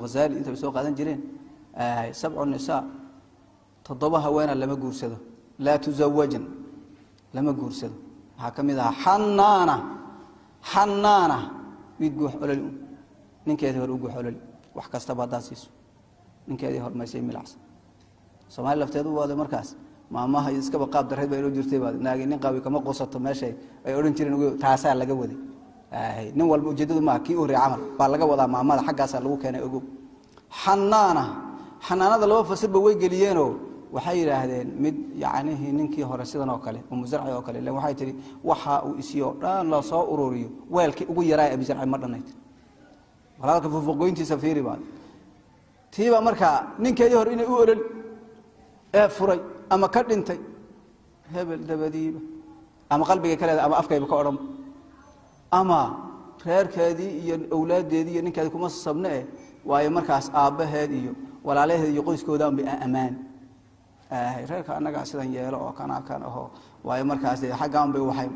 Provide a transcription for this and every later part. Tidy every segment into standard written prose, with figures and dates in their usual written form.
Ghazali intay soo qaadan jireen sabcu nisaa toddoba haweena lama guursado laa tuzawajin lama guursado waxaa ka mid ahaa xanaana xanaana mid guux ololi ninkeedii hore u guux ololi wax kastaba haddaad siiso ninkeedii hormaysay milacsan Soomaali lafteedu waada markaas maamaha iskaba qaab dareed bay inoo jirtay baad naagi nin qaabi kama qosato meeshay ay odhan jireen ugu taasaa laga waday nin walba ujeedadu maaha kii u horreeyay camal baa laga wadaa maamada xaggaasaa lagu keenay ogow xanaana xanaanada laba fasirba way geliyeenoo waxay yidhaahdeen mid yacnihii ninkii hore sidan oo kale Umu Zarci oo kale ilaan waxay tidhi waxa uu isiyo dhan la soo ururiyo weelkii ugu yaraa Abi Zarci ma dhannayd walaalka fufuqgoyntiisa fiiri baa tiiba markaa ninkeedii hore inay u olol ee furay ama ka dhintay hebel dabadiiba ama qalbiga ka leedahay ama afkayba ka odhan ama reerkeedii iyo awlaaddeedii iyo ninkeedii kuma sabne eh waayo markaas aabbaheed iyo walaalaheed iyo qoyskooda unbay ammaan reerka annagaa sidan yeelo oo kana kan aho waayo markaas dee xaggaa unbay waxay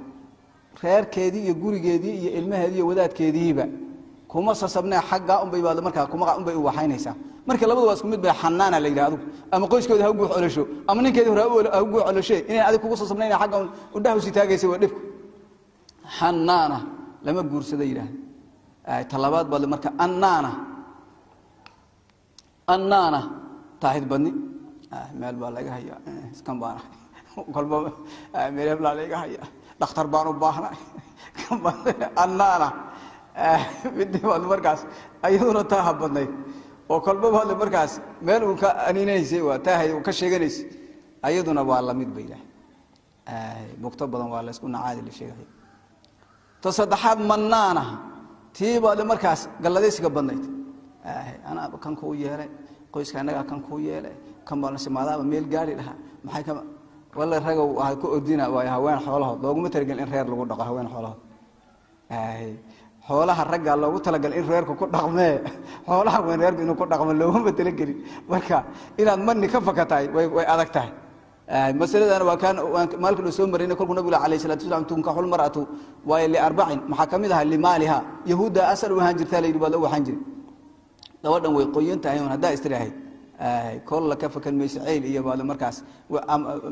reerkeedii iyo gurigeedii iyo ilmaheedii iyo wadaadkeediiba kuma sasabnee xaggaa unbay baad markaa kuma unbay u waxaynaysaa marka labadu waa isku mid bay xanaana la yidhaahdo ama qoyskooda ha u guux olosho ama ninkeedii hore ha u guux oloshe inay adig kugu sasabnayn xagga udhaha usii taagaysa waa dhibku xanaana lama guursada yidhaahda talabaad baad marka annaana annaana taahid badni meel baa laga hayaa iskan baan kolba meel heblaa laga hayaa dhakhtar baan u baahnay annaana midii baad markaas iyaduna taaha badnayd oo kolba baad markaas meel uun ka aniinaysay waa taahay ka sheeganaysay ayaduna waa la mid bay yidhaah bugto badan waa la isku nacaadi la sheegay ta saddexaad mannaana tii baad markaas galladaysiga badnayd anaaba kan kuu yeelay qoyska annagaa kan kuu yeelay kan baa nasimaadaaba meel gaari lahaa maxay ka walla ragow waxaad ku ordina waayo haween xoolahood looguma talagelin in reer lagu dhaqo haween xoolahood xoolaha raggaa loogu talagalay in reerku ku dhaqmee xoolaha weyn reerku inuu ku dhaqmo looguma talagelin marka inaad manni ka fakatahay way adag tahay masaladana waa kaan maalka loo soo marayna kolkuu nabigu alayhi salaatu wasalaam tunkaxul mar'atu waayo liarbacin maxaa ka mid ahaa limaaliha yahuudda asal u ahaan jirtaa la yidhi baad u ahaan jiray gabadhan way qoyan tahay oon haddaa istirahayd kolla ka fakan mayso ceyl iyo baad markaas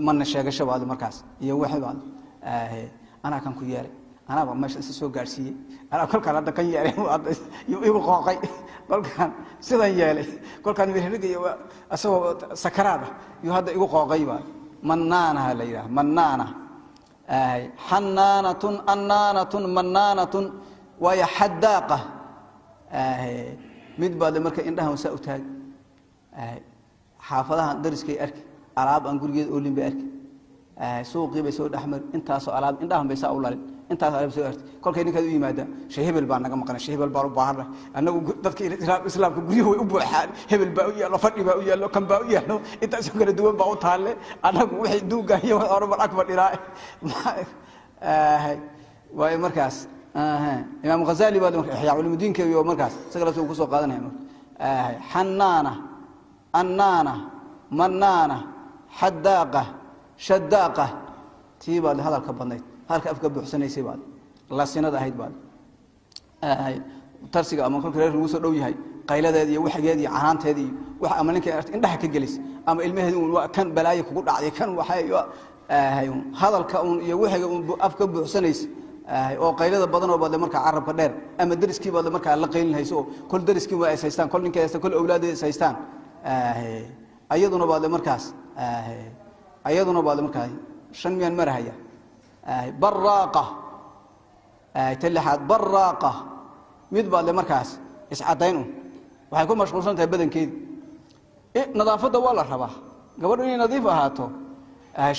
manna sheegasho baad markaas iyo wixii baad anaa kan ku yeelay anaaba meesha isa soo gaarsiiyey anaa kolkaan hadda kan yeelay igu qooqay kolkaan sidan yeelay kolkaan mirhiriga iyo asagoo sakaraad ah yuu hadda igu qooqay baa mannaanaha la yidhaha mannaana xanaanatun annaanatun mannaanatun waayo xadaaqa mid baad marka indhahan saa u taagi xaafadahan dariskay arki alaab aan gurigeeda oolin bay arki suuqii bay soo dhexmari intaasoo alaab indhahan bay saa u lalin intaas alaab soo arti kolkay ninkaad u yimaada shay hebel baa naga maqnay shay hebel baan u baahanay annagu dadka islaamka guryuhu way u buuxaan hebel baa u yaallo fadhi baa u yaallo kan baa u yaallo intaasoo kala duwan baa u taalle annagu wixii duuga iyo wax horumar ag fadhinaa waayo markaas imaam Ghazali baa marka Ihya Ulumuddinka iyo markaas isaga laftiisa ku soo qaadanaya marka xanaana annaana mannaana xadaaqa shadaaqa tii baad hadalka badnayd halka afka buuxsanaysay baad lasinada ahayd baad tarsiga ama kolka reer lagu soo dhow yahay qayladeed iyo waxigeed iyo canaanteed iyo wax ama ninka indhaha ka gelis ama ilmaheedu waa kan balaayo kugu dhacday kan waxay hadalka uun iyo waxiga uun afka buuxsanaysay oo qaylada badan oo baad marka carabka dheer ama dariskii baad marka la qaylin hayso kol dariskii waa is haystaan kol ninka haystaan kol awlaadeed is haystaan ayaduna baad markaas ayaduna baad markaa shan miyaan marahaya baraaqa talixaad baraaqa mid baad markaas iscadayn un waxay ku mashquulsan tahay badankeedi nadaafadda waa la rabaa gabadhu inay nadiif ahaato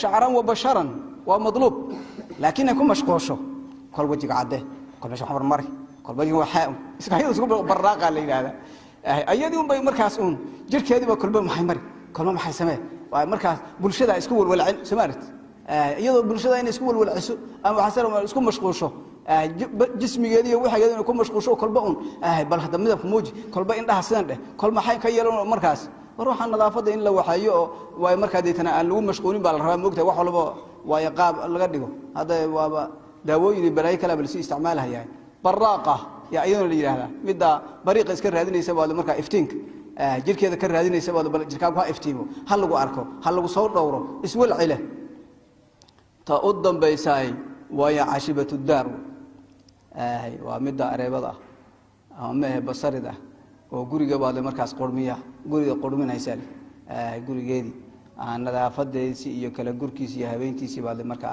shacran wa basharan waa madluub laakiin ay ku mashquusho kol wejiga cadde kol meesha wax marmari kol wejiga waxaa iska isku baraaqa la yidhaahdaa ayadii un bay markaas uun jirkeedii ba kolba maxay mari kolba maxay samee waa markaas bulshada isku walwalcin soo iyadoo bulshada inay isku walwalciso ama waxaa isku mashquusho jismigeedii iyo waxageeda inay ku mashquusho kolba uun bal hadda midabka muuji kolba indhaha sidan dheh kol maxay ka yeelan markaas war waxaa nadaafadda in la waxeeyo oo waayo markaa deetana aan lagu mashquulin baa la rabaa moogtahay wax walba waayo qaab laga dhigo hadda waaba daawooyin iyo balaayo kalea ba lasii isticmaalahayaa baraaqa Yaa iyaduna la yidhaahdaa middaa bariiqa iska raadinaysa baad markaa iftiinka jirkeeda ka raadinaysa baad, bal jirkaagu ha iftiimo, ha lagu arko, ha lagu soo dhowro, iswalci leh. Ta u dambaysaay waaya cashibatu daar, waa midda areebada ah ama mehe basarid ah oo guriga baad markaas qurmiya, guriga qurminaysa, gurigeedii aan nadaafadeedii iyo kala gurkiisi iyo habeyntiisii baad marka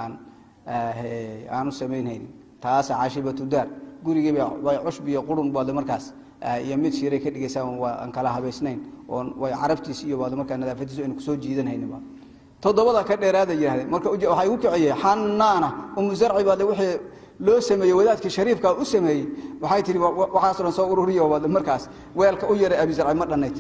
aan u samaynhaynin. Taasa cashibatu daar, gurigii bay cushb iyo qurun baad markaas iyo mid shiiray ka dhigaysaa, waa aan kala habaysnayn oon way carabtiisi iyo baad markaa nadaafadiisu aynu kusoo jiidanhaynin. Ba toddobada ka dheeraada yidhahdeen. Marka waxaa igu kiciyey Xanaana Umu Zarci baad wixii loo sameeyey, wadaadkii shariifka u sameeyey. Waxay tihi waxaaso dhan soo ururiyo baad markaas weelka u yaray Abi Zarci ma dhannayd.